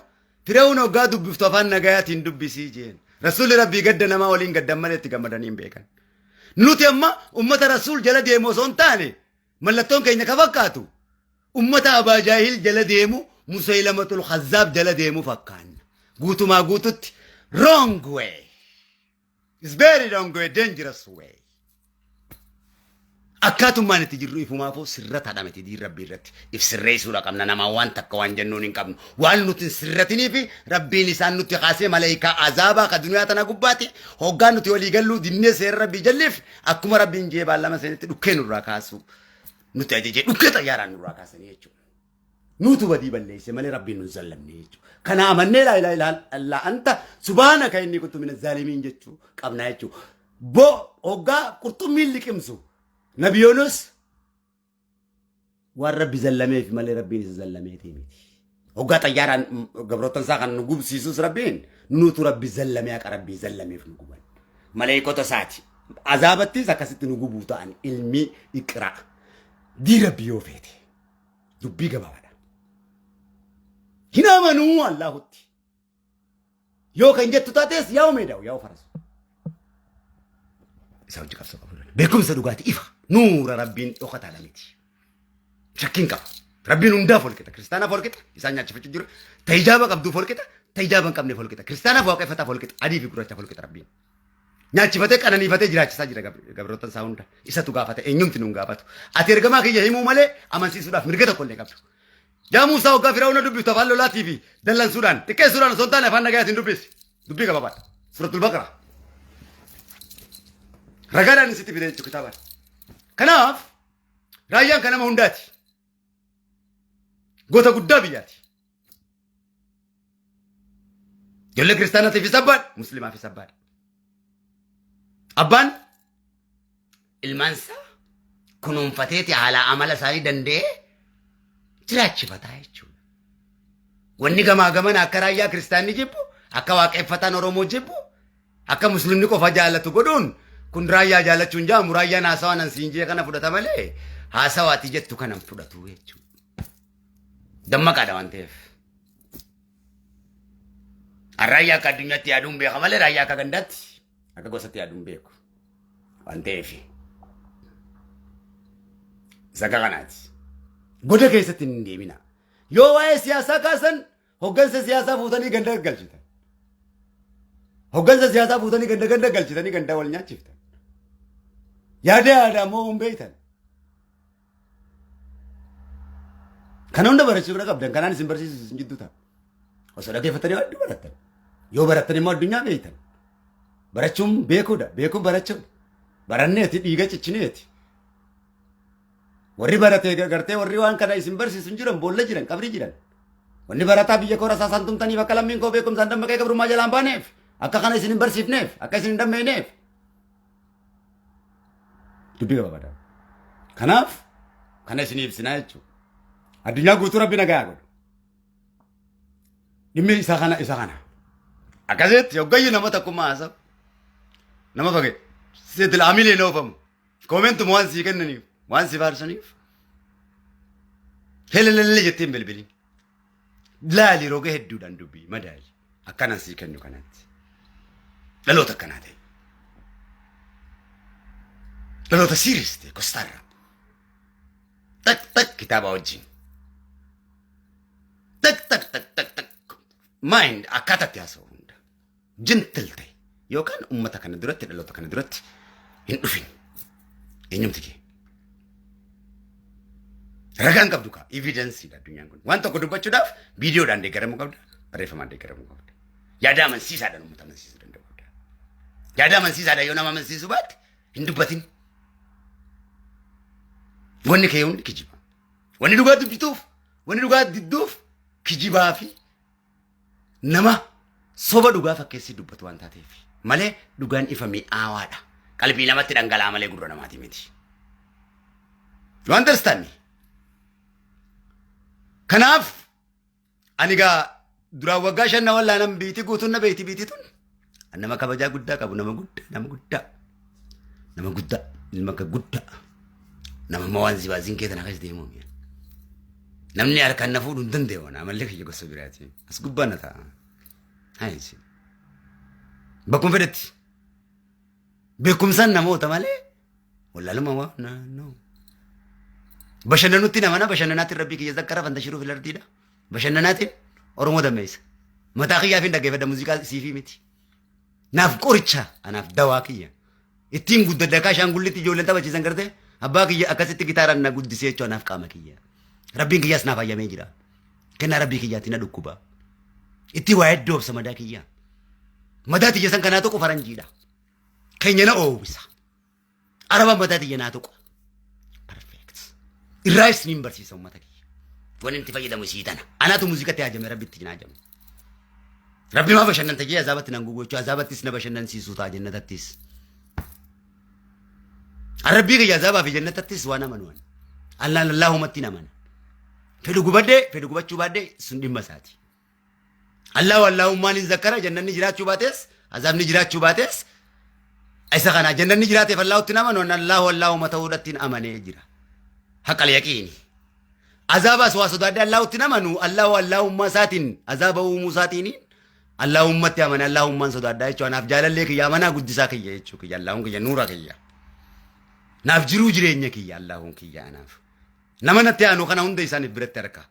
Fir'aawun hoggaa dubbiftu afaan nagayaatiin dubbisii jeen. Rasuulli Rabbii gadda namaa waliin gaddan malee itti gammadanii hin beekan. Nuti amma ummata Rasuul jala deemu osoo hin taane mallattoon keenya ka fakkaatu ummata Abaa Jaahil jala deemu, Musaylamatul Khazzaab jala deemu fakkaanna. Guutumaa guututti wrong way. It's very wrong way, dangerous way. Akkaatummaan itti jirru ifumaafuu sirrataadha miti diin Rabbii irratti. If sirreessuudha qabna namaa waan takka waan jennuun hin qabnu. Waan nuti hin sirratinii fi Rabbiin isaan nutti kaasee maleekaa azaabaa ka duniyaa tana gubbaatti hoggaa nuti walii galluu dinnee seera Rabbii jalliif akkuma Rabbiin jee baallama seenitti dhukkee nurraa kaasuu nutti ajajee dhukkee xayyaaraan nurraa kaasanii jechuudha. Nuutu badii balleesse malee Rabbiin nun zallamne jechuudha. Kana amannee laa ilaaha illaa anta subhaanaka inni kuntu mina zaalimiin jechuu qabna jechuudha. Bo hoggaa qurxummiin liqimsu Nabi Yunus waan Rabbi zallameef malee Rabbiin isa zallameetii miti. Hoggaa xayyaaraan gabroottan isaa kan nu gubsiisus Rabbiin nuutu Rabbi zallamee haqa Rabbii zallameef nu guban. Maleekota isaati. Azaabattis akkasitti nu gubuu ta'an ilmi iqraa. Dii Rabbi yoo feete. Dubbii gabaabaadha. Hin amanuu Allaahutti. Yoo kan jettu taates yaa'u meedaa'u yaa'u farasu. Isa hojii qabsoo qabu. Beekumsa dhugaati ifa. Nuura Rabbiin dhokataadha miti. Shakkiin qaba. Rabbiin hundaaf wal qixa. Kiristaanaaf wal qixa. Isaan nyaachifachuu jiru. Ta'ijaaba qabduuf wal qixa. Ta'ijaaba hin qabneef wal qixa. Kiristaanaaf waaqeffataaf wal qixa. Adii fi gurraachaaf wal qixa Rabbiin. Nyaachifatee qananiifatee jiraachisaa jira gabroottan isaa hunda. Isatu gaafata eenyumti nuun gaafatu. Ati ergamaa kiyya himuu malee amansiisuudhaaf mirga tokko illee qabdu. Yaa Muusaa hoggaa Firaa'uuna dubbiftu afaan lolaatii fi dallansuudhaan xiqqeessuudhaan osoo hin taane afaan nagayaatiin dubbisi. Dubbii gabaabaadha. Suratul Baqara. Ragaadhaan sitti fide jechuudha kitaabaan. Kanaaf raayyaan kan nama hundaati. Goota guddaa biyyaati. Ijoollee kiristaanaatiifis abbaadha, muslimaafis abbaadha. Abbaan ilmaan isaa kunuunfateeti haala amala isaanii danda'ee jiraachifataa jechuudha. Wanni gamaa gamana akka raayyaa kiristaanni jibbu, akka waaqeffataan Oromoo jibbu, akka muslimni qofa jaallatu godhuun kun raayyaa jaallachuun jaamu raayyaan haasawaa nan siin jee kana fudhata malee haasawaa ati jettu kana hin fudhatu jechuudha. Dammaqaadha waan ta'eef. Raayyaa akka addunyaatti yaaduun beeka malee raayyaa akka gandaatti akka gosatti yaaduun beeku waan ta'eef. Isa akka kanaati. Goda keessatti hin deemina. Yoo waa'ee siyaasaa kaasan hoggansa siyaasaa fuutanii ganda galchitan. Hoggansa siyaasaa fuutanii ganda ganda galchitanii ganda wal nyaachiftan. Yaada yaada ammoo hin beektan. Kana hunda barachuu bira qabdan. Kanaan isin barsiisu isin jidduu ta'a. Osoo dhaggeeffatanii hedduu barattan. Yoo barattan immoo addunyaa beektan. Barachuun beekuudha. Beekuun barachuudha. Baranneeti dhiiga cichineeti. Warri barate gartee warri waan kana isin barsiisu hin jiran boolla jiran qabrii jiran. Wanni barataa biyya koo rasaasaan tumtaniif akka lammiin koo beekumsaan dammaqee gabrummaa jalaan baaneef akka kana isin hin barsiifneef akka isin hin dammaqneef. Dubbii gabaabaadha. Kanaaf kana isinii ibsinaa jechuudha. Addunyaa guutuu Rabbi nagaa godhu. Dhimmi isa kana isa kana. Akkasitti hoggayyuu nama tokkummaa haasa'u. Nama fage. Seetil amilee hin oofamu. Koomentuma waan sii kennaniif waan si faarsaniif. Helelelele jettee hin bilbilin. Laali roga hedduudhaan dubbii madaali. Akkanan sii kennu kanatti. Dhaloota akkanaa ta'e. Dhaloota siiris ta'e kostaarra. Tak tak kitaaba wajjin. Tak tak tak tak tak. Mind akkaataatti haasa'u hunda. Gentle ta'e yookaan uummata kana duratti dhaloota kana duratti hin dhufin. Eenyumti kee? Ragaan qabdu kaa evidensiidha addunyaan kun. Waan tokko dubbachuudhaaf viidiyoodhaan deeggaramuu qabda, barreeffamaan deeggaramuu qabda. Yaada amansiisaadhaan uummata amansiisuu danda'u qabda. Yaada amansiisaadhaan yoo nama amansiisuu baatte hin dubbatin. Wanni kee hundi kijiba. Wanni dhugaa dubbituuf, wanni dhugaa didduuf kijibaa fi nama soba dhugaa fakkeessii dubbatu waan taateef malee dhugaan ifa mi'aawaadha. Qalbii namatti dhangala'aa malee gurra namaati miti. You understand me? Kanaaf ani gaa duraan waggaa 5 na wallaanan biitii guutuun na beeyti biitii tun. Nama kabajaa guddaa qabu, nama guddaa, nama guddaa, nama guddaa, ilma akka guddaa, nama amma waan zibaaziin kee tana keessa deemu. Namni harkaan na fuudhuu hin danda'u, amallee kiyya gosa biraati. As gubbaa na ta'a. Haayisi. Bakkuma fedhetti. Beekumsaan namoota malee wallaalummaa waa na no. Bashannanutti namana bashannanaatiin rabbii kiyya zakkara fantashiruu filardiidha. Bashannanaatiin Oromoo dammeessa. Mataa kiyyaaf hin dhaggeeffadha muuziqaa siifii miti. Naaf qoricha anaaf dawaa kiyya. Ittiin guddadha akka ashaangullitti ijoolleen taphachiisan gartee abbaa kiyya akkasitti gitaaraan na guddisee jechuudha anaaf qaama kiyya. Rabbiin kiyyaas naaf hayyamee jira. Kennaa rabbii kiyyaatti na dhukkuba. Itti waa hedduu obsa madaa kiyya. Madaa tiyya san kanaa tuqu faranjiidha. Keenya na oowwisa. Araba mataa tiyya naa tuqa. Perfect. Irraa isiniin barsiisa uummata kiyya. Wanni itti fayyadamu isii tana. Anaatu muuziqatti haajame rabbitti hin haajame. Rabbi maa bashannanta jee azaabatti nan gugu azaabattis na bashannansiisuu ta'a jannatattis. Rabbii kiyya azaabaa fi jannatattis waan amanu ani. Allaan Allaahumatti hin amana. Fedhu gubadhee fedhu gubachuu baadhee sun dhimma isaati. Allahu Allahummaan hin zakkara jannanni jiraachuu baates azaabni jiraachuu baates isa kana jannanni jiraateef Allahutti hin amanu Allahu Allahumma ta'uudhatti hin amanee jira. Haqal yaqiini. Azaabaas waa sodaadhee Allahutti hin amanu Allahu Allahummaa isaatiin azaaba uumuu isaatiin Allahummatti amane Allahummaan sodaadhaa jechuudha. Anaaf jaalallee kiyya amanaa guddisaa kiyya jechuu kiyya Allahun kiyya nuura kiyya. Naaf jiruu jireenya kiyya Allahun kiyya anaaf. Nama natti aanu kana hunda isaaniif biratti harka.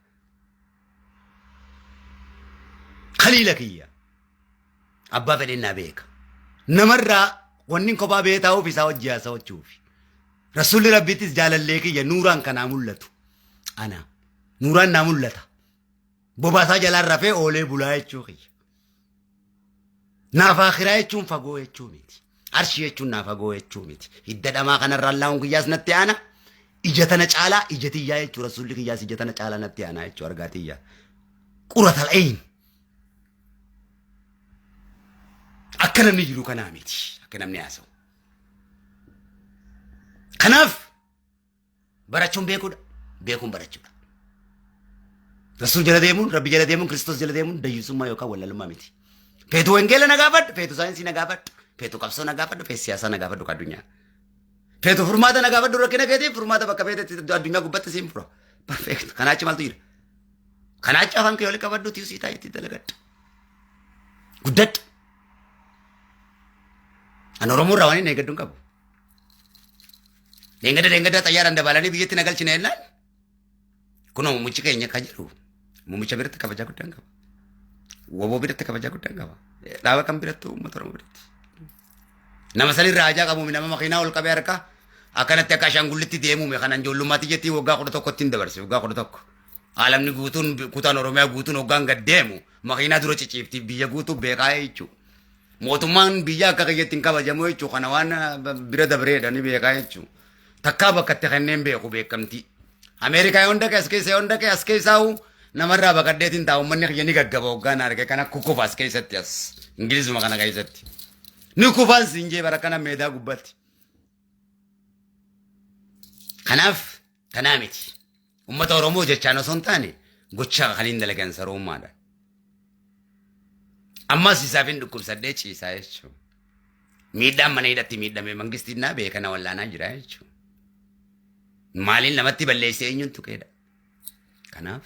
Khaliila kiyya. Abbaa fedheen naa beeka. Namarraa wanni kophaa bee taa'uuf isaa wajji haasawachuufi. Rasuulli Rabbiittis jaalallee kiyya nuuraan kanaa mul'atu. Ana. Nuuraan naa mul'ata. Bobaasaa jalaan rafee oolee bulaa jechuu kiyya. Naaf akhiraa jechuun fagoo jechuu miti. Arshii jechuun naa fagoo jechuu miti. Hidda dhamaa kanarraa Allaahun kiyyaas natti aana. Ija tana caalaa ija tiyyaa jechuu rasuulli kiyyaas ija tana caalaa natti aanaa jechuu argaa tiyyaa. Quratal ayn. Akka namni jiru kanaa miti. Akka namni haasa'u. Kanaaf Barachuun beekuudha. Beekuun barachuudha. Rasuul jala deemuun, Rabbi jala deemuun, Kiristoos jala deemuun dayyuusummaa yookaan wallalummaa miti. Feetu wangeela na gaafadhu, feetu saayinsii na gaafadhu, feetu qabsoo na gaafadhu, feetu siyaasaa na gaafadhu ka addunyaa. Feetu furmaata na gaafadhu rakkina keetiif furmaata bakka feetetti addunyaa gubbatti siin fura. Perfect. Kanaa achi maaltu jira? Kanaa achi afaan kee oli qabadhu tiisii taa'ee itti dalagadhu. Guddadhu. Ani Oromoo irraa waan hin eeggadhu hin qabu. Deengada deengada xayyaaraan dabalanii biyyatti na galchine jennaan. Kunoo muummichi keenya kan jedhu muummicha biratti kabajaa guddaan qaba. Woboo biratti kabajaa guddaan qaba. Dhaaba kan biratti uummata Oromoo biratti. Nama sanirraa hajaa qabuumi nama makiinaa ol qabee harka akkanatti akka ashaangullitti deemuumi kanan ijoollummaatti jettii waggaa 11tti hin dabarse waggaa 11. Aalamni guutuun kutaan Oromiyaa guutuun hoggaan gad deemu makiinaa dura ciciifti biyya guutuu beekaa jechuudha. Mootummaan biyya akka kiyyatti hin kabajamu jechuudha. Kana waan bira dabreedha ni beekaa jechuudha. Takkaa bakka itti kenneen beeku beekamtii. Ameerikaa yoon dhaqe as keessa yoon dhaqe as keessaa'u namarraa baqadheetiin taa'u uummanni kiyya ni gaggaba hoggaan arge kana kukufa as keessatti as Ingilizuma kana keessatti. Ni kufaan siin jee bara kana meedaa gubbatti. Kanaaf tanaa miti. Uummata Oromoo jechaan osoo hin taane gochaa kan hin dalagan sarummaadha. Ammas isaaf hin dhukkubsadhee ciisaa jechuudha. Miidhaan mana hidhatti miidhame mangistiin naa beeka na wallaanaa jira jechuudha. Maaliin namatti balleessee eenyuun tuqeedha. Kanaaf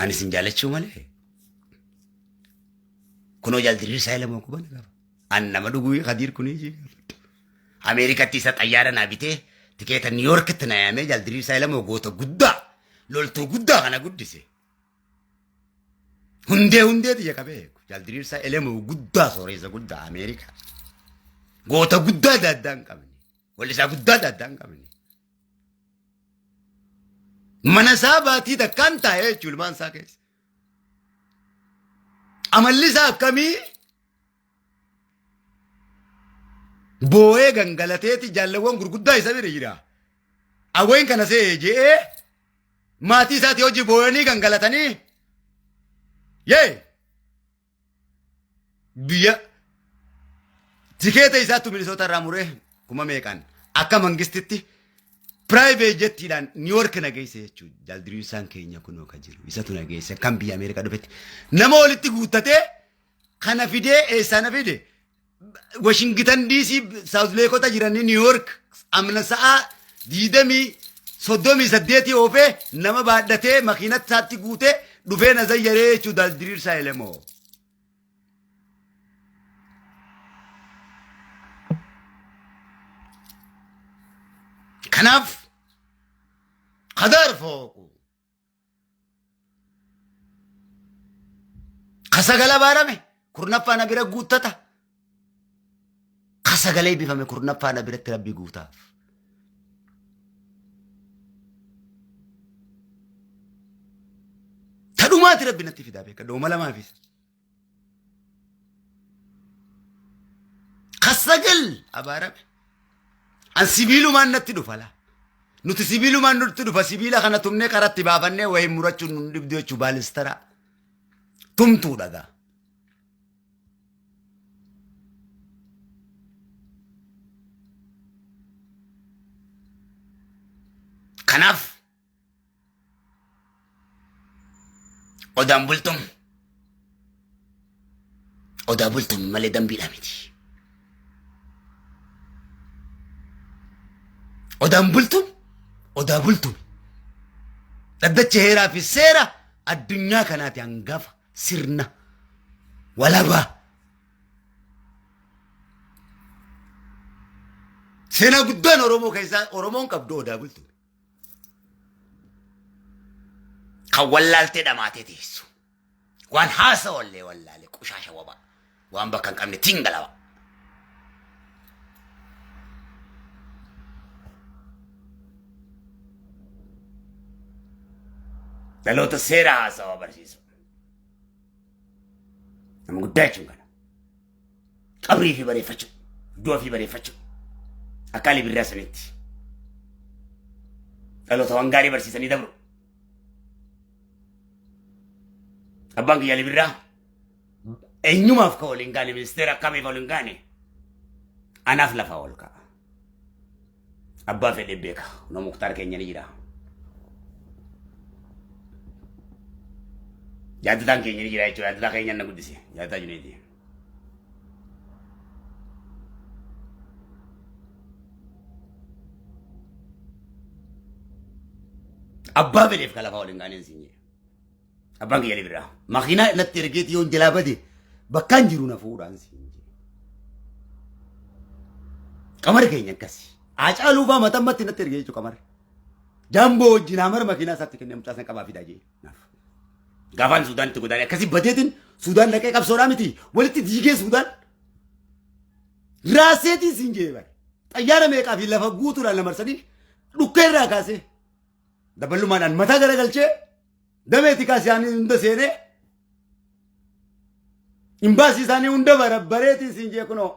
ani isin jaalachuu malee kunoo jaal diriirsaa ilamoo quba na qaba. An nama dhuguu Kadiir kunii jee gaafadhu. Ameerikatti isa xayyaara naa bitee tikeeta New Yorkitti na yaamee jaal diriirsaa ilamoo goota guddaa loltuu guddaa kana guddise. Hundee hundee tiyya ka beeku jaal diriirsaa elemoo guddaa sooressa guddaa Ameerikaa. Goota guddaa daaddaa hin qabne. Wallisaa guddaa daaddaa hin qabne. Mana isaa baatii takkaan taa'ee jechuun ilmaan isaa keessa. Amalli isaa akkamii? Boo'ee gangalateeti jaalawwan gurguddaa isa bira jira. Awween kana see je'ee maatii isaatii hojii boo'anii gangalatanii yee biyya tikeeta isaattu Minisoota irraa muree kuma meeqaan akka mangistitti Private jettiidhaan New York na geesse jechuudha. Jaaldiriirsaan keenya kunoo ka jiru. Isatu na geesse kan biyya Ameerikaa dhufetti. Nama walitti guuttatee kana fidee eessaa na fide? Washington DC South Leekota jiranii New York amna sa'aa diidamii soddomii saddeetii oofee nama baadhatee makiinatti isaatti guutee dhufee na zayyaree jechuudha Jaaldiriirsaa Elemoo. Kanaaf qadaar fooqu ka sagala baarame kurnaffaa na bira guuttata ka sagalee bifame kurnaffaa na biratti rabbi guutaaf. Ta dhumaati rabbi natti fidaa beeka dooma lamaafis. Kasagal abaarame. An sibiilumaan natti dhufa laa. Nuti sibiilumaan nutti dhufa sibiila kana tumnee karatti baafannee wayii murachuun nun dhibdu jechuu baalistara. Tumtuu dhagaa. Kanaaf Odaan bultum. Odaa bultum malee dambiidha miti. Odaan bultum odaa bultum. Dhaddacha heeraa fi seera addunyaa kanaati hangafa sirna walabaa. Seenaa guddaan Oromoo keessaa Oromoon qabdu odaa bultum. Kan wallaaltee dhamaatee teessu. Waan haasawallee wallaale qushaasha wabaa. Waan bakka hin qabne tingalawa. Dhaloota seera haasawaa barsiisu. Nama guddaa jechuun kana. Qabrii fi bareeffachuu. Du'a fi bareeffachuu. Akka Ali Birraa sanitti. Dhaloota waan gaarii barsiisanii dabru. Abbaan kiyya Ali Birraa eenyumaaf ka waliin gaane ministeera akkamiif waliin gaane anaaf lafa ol ka'a. Abbaa fedhe beeka. No Muktaar keenya ni jira. Yaadataan keenya ni jira jechuudha. Yaadataa keenya na guddise. Yaadataa Juneedi. Abbaa fedheef ka lafa waliin gaaneen siin jedhe. Abbaan kiyya ni biraa. Makiinaa natti ergeeti yoon jalaa bade bakkaan jiru na fuudhaan siin jedhe. Qamar keenya akkasi. Haacaaluu fa'aa matammatti natti ergee jechuudha qamar. Jaamboo wajjin hamara makiinaa isaatti kennee mucaa san qabaa fidaa jee. Naaf. Gaafaan Suudaan itti godaane akkasi badeetiin Suudaan dhaqee qabsoodhaa miti walitti diigee Suudaan. Raaseetiin siin jee bara. Xayyaara meeqaa fi lafa guutuudhaan na marsanii dhukkee irraa kaasee daballumaadhaan mataa garagalchee damee tikaa isaanii hunda seenee imbaasii isaanii hunda barabbareetiin siin jee kunoo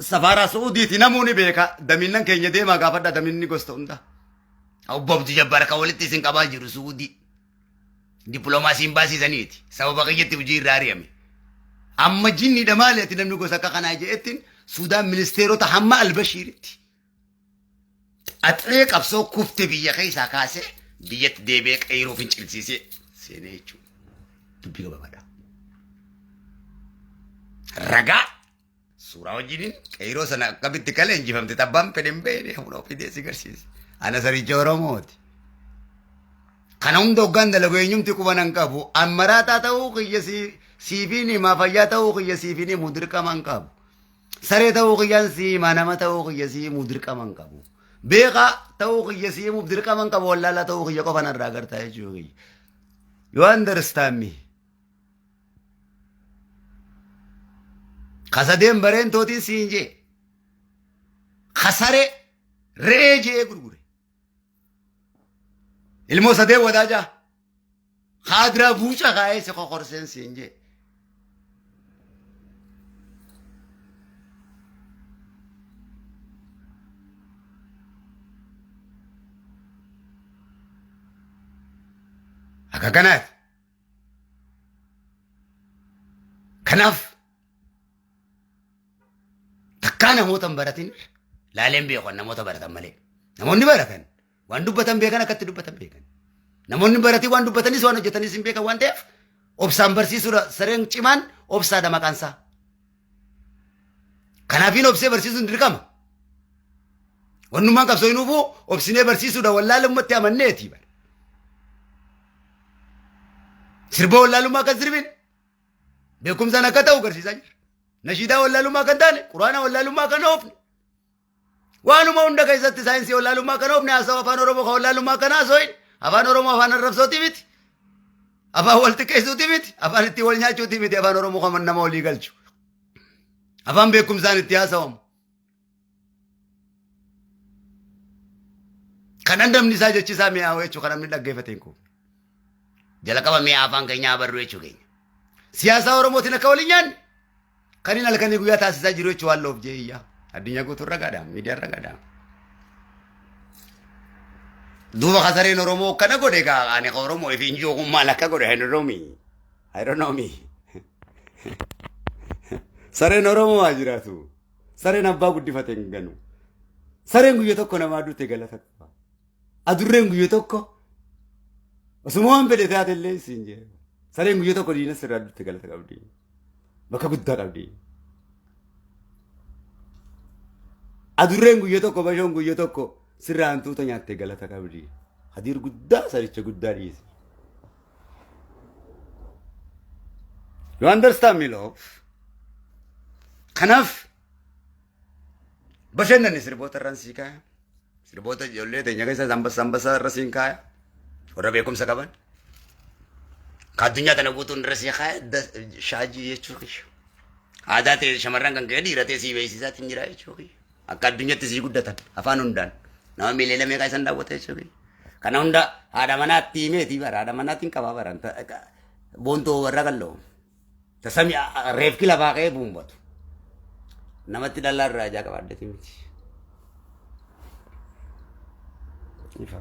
safaaraa Su'uudiiti namuu ni beeka daminnan keenya deemaa gaafadha daminni gosta hunda. Obbo Abdii Jabbaar kan walitti isin qabaa jiru Su'uudii. Dippiloomaasii imbaasii saniiti. Sababa kiyyatti hojii irraa ari'ame. Amma jinniidha maali ati namni gosa akka kanaa je'ettiin Suudaan ministeerota hamma Albashiiritti. Xaxee qabsoo kufte biyya keessaa kaasee biyyatti deebi'ee qeyroo fincilsiisee seenee jechuudha. Dubbii gabaabaadha. Ragaa suuraa wajjiniin qeyroo sana akkamitti kale injifamte tabbaan fedhe hin beekne humna ofii si garsiise. Ana saricha Oromooti. Kana hunda hoggaan dalagu eenyumti quba nan qabu. Ammaraataa ta'uu kiyya siifiin himaa fayyaa ta'uu kiyya siifiin himu dirqama hin qabu. Saree ta'uu kiyyaan si hima nama ta'uu kiyya si himuu dirqama hin qabu. Beekaa ta'uu kiyya si himuuf dirqama hin qabu wallaalaa ta'uu kiyya qofa narraa agartaa jechuu kiyya. You understand me? Kasadeen bareen tootiin siin jee. Kasaree re'ee jee gurgure. Ilmoo sadeen wadaajaa. Kaadiraa buuca kaa'ee si kokorseen siin jee. Akka kanaati. Kanaaf takkaa namoota hin baratin Laaleen beeku namoota baratan malee. Namoonni baratan waan dubbatan beekan akkatti dubbatan beekan. Namoonni baratii waan dubbatanis waan hojjetanis hin beekan waan ta'eef obsaan barsiisuudha. Sareen cimaan obsaadha maqaan isaa. Kanaafiin obsee barsiisuun dirqama. Wannummaan qabsoo hin hubu obsinee barsiisuudha wallaalummatti amanneeti. Sirba wallaalummaa kan sirbin beekumsaan akka ta'u garsiisaa jira. Nashiidaa wallaalummaa kan taane quraana wallaalummaa kan oofne. Waanuma hunda keessatti saayinsii wallaalummaa kan oofne haasawa afaan Oromoo kan wallaalummaa kan haasawoin afaan Oromoo afaan arrabsootii miti. Afaan wal xiqqeessuutii miti. Afaan ittiin wal nyaachuutii miti. Afaan Oromoo kan nama walii galchu. Afaan beekumsaan itti haasawamu. Kan dhandhamni isaa jechi isaa mi'aawu jechuudha kan namni dhaggeeffate hin quufne. Jalqaba mi'a afaan keenyaa barruu jechuu keenya. Siyaasa Oromootiin akka waliin nyaanne kan inni halkanii guyyaa taasisaa jiru jechuu waan loof jee iyyaa. Addunyaa guutuu ragaadha miidiyaan ragaadha. Duuba kasareen Oromoo akkana godhe gaa ani ka Oromoo ifiin jiru kun maal akka godhe I don't know me. I don't know me. Sareen Oromoo haa jiraatu. Sareen abbaa guddifate hin ganu. Sareen guyya tokko namaa duute galata qaba. Adurreen guyya tokko osuma waan fedhe taate illee siin jee. Sareen guyya tokko diina sirraa duute galata qabdi. Bakka guddaa qabdi. Adurreen guyya tokko bashoon guyya tokko sirraa hantuuta nyaatte galata qabdi. Hadiir guddaa saricha guddaa dhiisi. You understand me, love? Kanaaf bashannanni sirboota irraan sii kaaya. Sirboota ijoollee teenya keessa ambassa ambassa irra siin kaaya. Warra beekumsa qaban. Ka addunyaa tana guutuun irra sii kaaya shaajii jechuu kiyya. Aadaa ta'e shamarran kan ka'e dhiira ta'e sii beeksisaatiin jira jechuu kiyya. Akka addunyaatti sii guddatan afaan hundaan. Nama miiliyoona meeqaa isan daawwata jechuu kiyya. Kana hunda haadha manaatti himeetii bara haadha manaatiin qabaa bara. Boontoo warra qalloo. Tasami reefki lafaa ka'ee buumbatu. Namatti dhallaa irraa ijaa qabaaddeeti miti. Ifa.